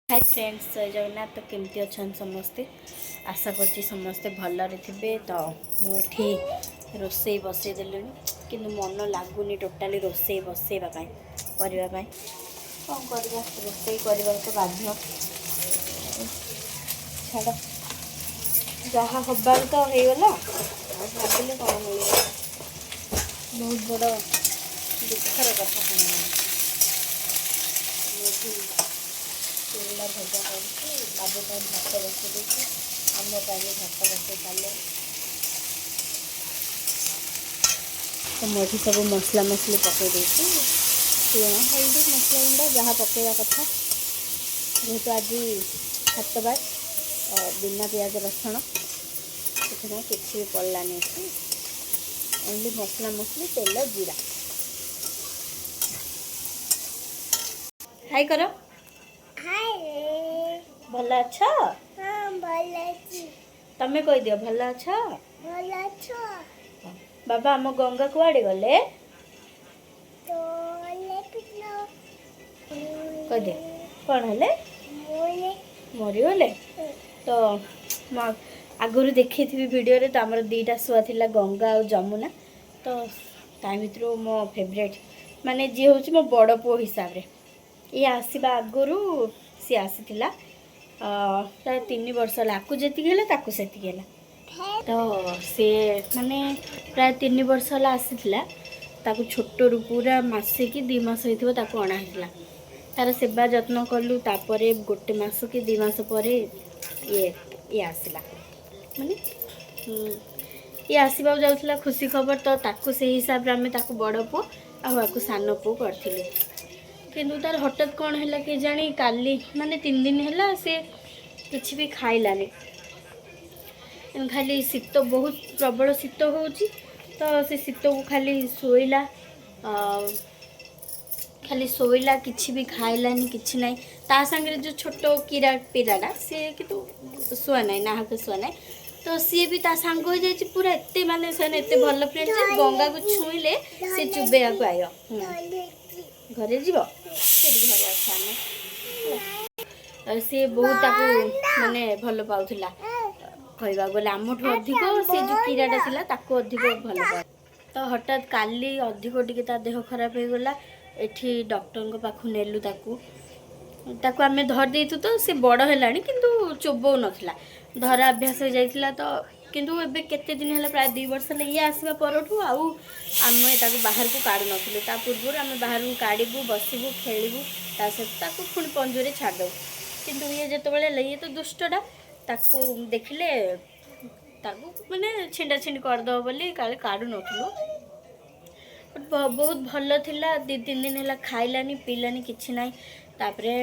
High friends, ଜୟ ଜଗନ୍ନାଥ। ତ କେମିତି ଅଛନ୍ତି ସମସ୍ତେ? ଆଶା କରୁଛି ସମସ୍ତେ ଭଲରେ ଥିବେ। ତ ମୁଁ ଏଠି ରୋଷେଇ ବସେଇ ଦେଲିଣି, କିନ୍ତୁ ମନ ଲାଗୁନି ଟୋଟାଲି ରୋଷେଇ ବସେଇବା ପାଇଁ, କରିବା ପାଇଁ। କ'ଣ କରିବା, ରୋଷେଇ କରିବାକୁ ତ ବାଧ୍ୟ। ଛାଡ଼, ଯାହା ହବାର ତ ହେଇଗଲା, ଆଉ ଭାବିଲେ କ'ଣ ମିଳିବ? ବହୁତ ବଡ଼ ଦୁଃଖର କଥା ଶୁଣିବ। ମୁଁ ଏଠି ତେଲ ଭଜା କରୁଛି, ବାବୁ ପାଇଁ ଭାତ ବସେଇ ଦେଇଛି, ଆମ ପାଇଁ ବି ଭାତ ବସେଇ ସାରିଲେଣି। ତ ମୁଁ ଏଠି ସବୁ ମସଲା ମସଲି ପକାଇ ଦେଇଛି, ଲୁଣ, ହଳଦୀ, ମସଲା ଗୁଣ୍ଡ ଯାହା ପକାଇବା କଥା। ଯେହେତୁ ଆଜି ଛାତବାର, ବିନା ପିଆଜ ରସୁଣ, ସେଥିପାଇଁ କିଛି ବି ପଡ଼ିଲାନି ଏଠି। ଓନ୍ଲି ମସଲା ମସଲି, ତେଲ, ଜିରା। ହାଇ କର। ଭଲ ଅଛ? ତମେ କହିଦିଅ, ଭଲ ଅଛ? ବାବା, ଆମ ଗଙ୍ଗା କୁଆଡ଼େ ଗଲେ କହିଦିଅ। କ'ଣ ହେଲେ? ମରିଗଲେ। ତ ମୁଁ ଆଗରୁ ଦେଖେଇଥିବି ଭିଡ଼ିଓରେ, ତ ଆମର ଦୁଇଟା ଶୁଆ ଥିଲା, ଗଙ୍ଗା ଆଉ ଯମୁନା। ତ ତା ଭିତରୁ ମୋ ଫେଭରେଟ୍, ମାନେ ଯିଏ ହେଉଛି ମୋ ବଡ଼ ପୁଅ ହିସାବରେ, ଇଏ ଆସିବା ଆଗରୁ ସିଏ ଆସିଥିଲା। ପ୍ରାୟ 3 ବର୍ଷ ହେଲା। ଆକୁ ଯେତିକି ହେଲା, ତାକୁ ସେତିକି ହେଲା। ତ ସିଏ ମାନେ ପ୍ରାୟ 3 ବର୍ଷ ହେଲା ଆସିଥିଲା। ତାକୁ ଛୋଟରୁ ପୁରା ମାସେ କି 2 ମାସ ହେଇଥିବ ତାକୁ ଅଣା ହେଇଥିଲା। ତାର ସେବା ଯତ୍ନ କଲୁ। ତାପରେ ଗୋଟେ ମାସ କି 2 ମାସ ପରେ ଇଏ ଆସିଲା, ମାନେ ଇଏ ଆସିବାକୁ ଯାଉଥିଲା, ଖୁସି ଖବର। ତ ତାକୁ ସେଇ ହିସାବରେ ଆମେ ତାକୁ ବଡ଼ ପୁଅ ଆଉ ଆକୁ ସାନ ପୁଅ କରିଥିଲୁ। କିନ୍ତୁ ତାର ହଠାତ୍ କ'ଣ ହେଲା କେଜାଣି, କାଲି ମାନେ 3 ଦିନ ହେଲା ସେ କିଛି ବି ଖାଇଲାନି। ଖାଲି ଶୀତ, ବହୁତ ପ୍ରବଳ ଶୀତ ହେଉଛି, ତ ସେ ଶୀତକୁ ଖାଲି ଶୋଇଲା, ଖାଲି ଶୋଇଲା, କିଛି ବି ଖାଇଲାନି, କିଛି ନାହିଁ। ତା ସାଙ୍ଗରେ ଯେଉଁ ଛୋଟ କିରା ପିଲାଟା, ସିଏ କିନ୍ତୁ ଶୁଆ ନାହିଁ, ନାହକ ଶୁଆ ନାହିଁ। ତ ସିଏ ବି ତା ସାଙ୍ଗ ହେଇଯାଇଛି ପୁରା ଏତେ, ମାନେ ସେମାନେ ଏତେ ଭଲ ଫ୍ରେଣ୍ଡ ଯେ ଗଙ୍ଗାକୁ ଛୁଇଁଲେ ସେ ଚୁବେଇବାକୁ ଆଇବ। ଘରେ ଯିବ, ସେଠି ଘରେ ଅଛ ଆମେ। ସିଏ ବହୁତ ତାକୁ ମାନେ ଭଲ ପାଉଥିଲା। କହିବାକୁ ଗଲେ ଆମଠୁ ଅଧିକ ସେ ଯେଉଁ କିରାଟା ଥିଲା ତାକୁ ଅଧିକ ଭଲ ପାଉ। ତ ହଠାତ୍ କାଲି ଅଧିକ ଟିକେ ତା ଦେହ ଖରାପ ହେଇଗଲା। ଏଠି ଡକ୍ଟରଙ୍କ ପାଖକୁ ନେଲୁ ତାକୁ। ତାକୁ ଆମେ ଧରି ଦେଇଛୁ, ତ ସେ ବଡ଼ ହେଲାଣି କିନ୍ତୁ ଚୋବଉ ନଥିଲା, ଧରା ଅଭ୍ୟାସ ହେଇଯାଇଥିଲା। ତ କିନ୍ତୁ ଏବେ କେତେ ଦିନ ହେଲା, ପ୍ରାୟ 2 ବର୍ଷ ହେଲା, ଇଏ ଆସିବା ପରଠୁ ଆଉ ଆମେ ତାକୁ ବାହାରକୁ କାଢ଼ୁନଥିଲୁ। ତା ପୂର୍ବରୁ ଆମେ ବାହାରକୁ କାଢ଼ିବୁ, ବସିବୁ, ଖେଳିବୁ ତା ସହିତ, ତାକୁ ପୁଣି ପଞ୍ଜୁରୀରେ ଛାଡ଼ିଦେବୁ। କିନ୍ତୁ ଇଏ ଯେତେବେଳେ ହେଲା, ଇଏ ତ ଦୁଷ୍ଟଟା, ତାକୁ ଦେଖିଲେ ତାକୁ ମାନେ ଛିଣ୍ଡା ଛିଣ୍ଡି କରିଦେବ ବୋଲି କାଳେ କାଢ଼ୁନଥିଲୁ। ବହୁତ ଭଲ ଥିଲା। 2-3 ଦିନ ହେଲା ଖାଇଲାନି, ପିଇଲାନି, କିଛି ନାହିଁ। ତାପରେ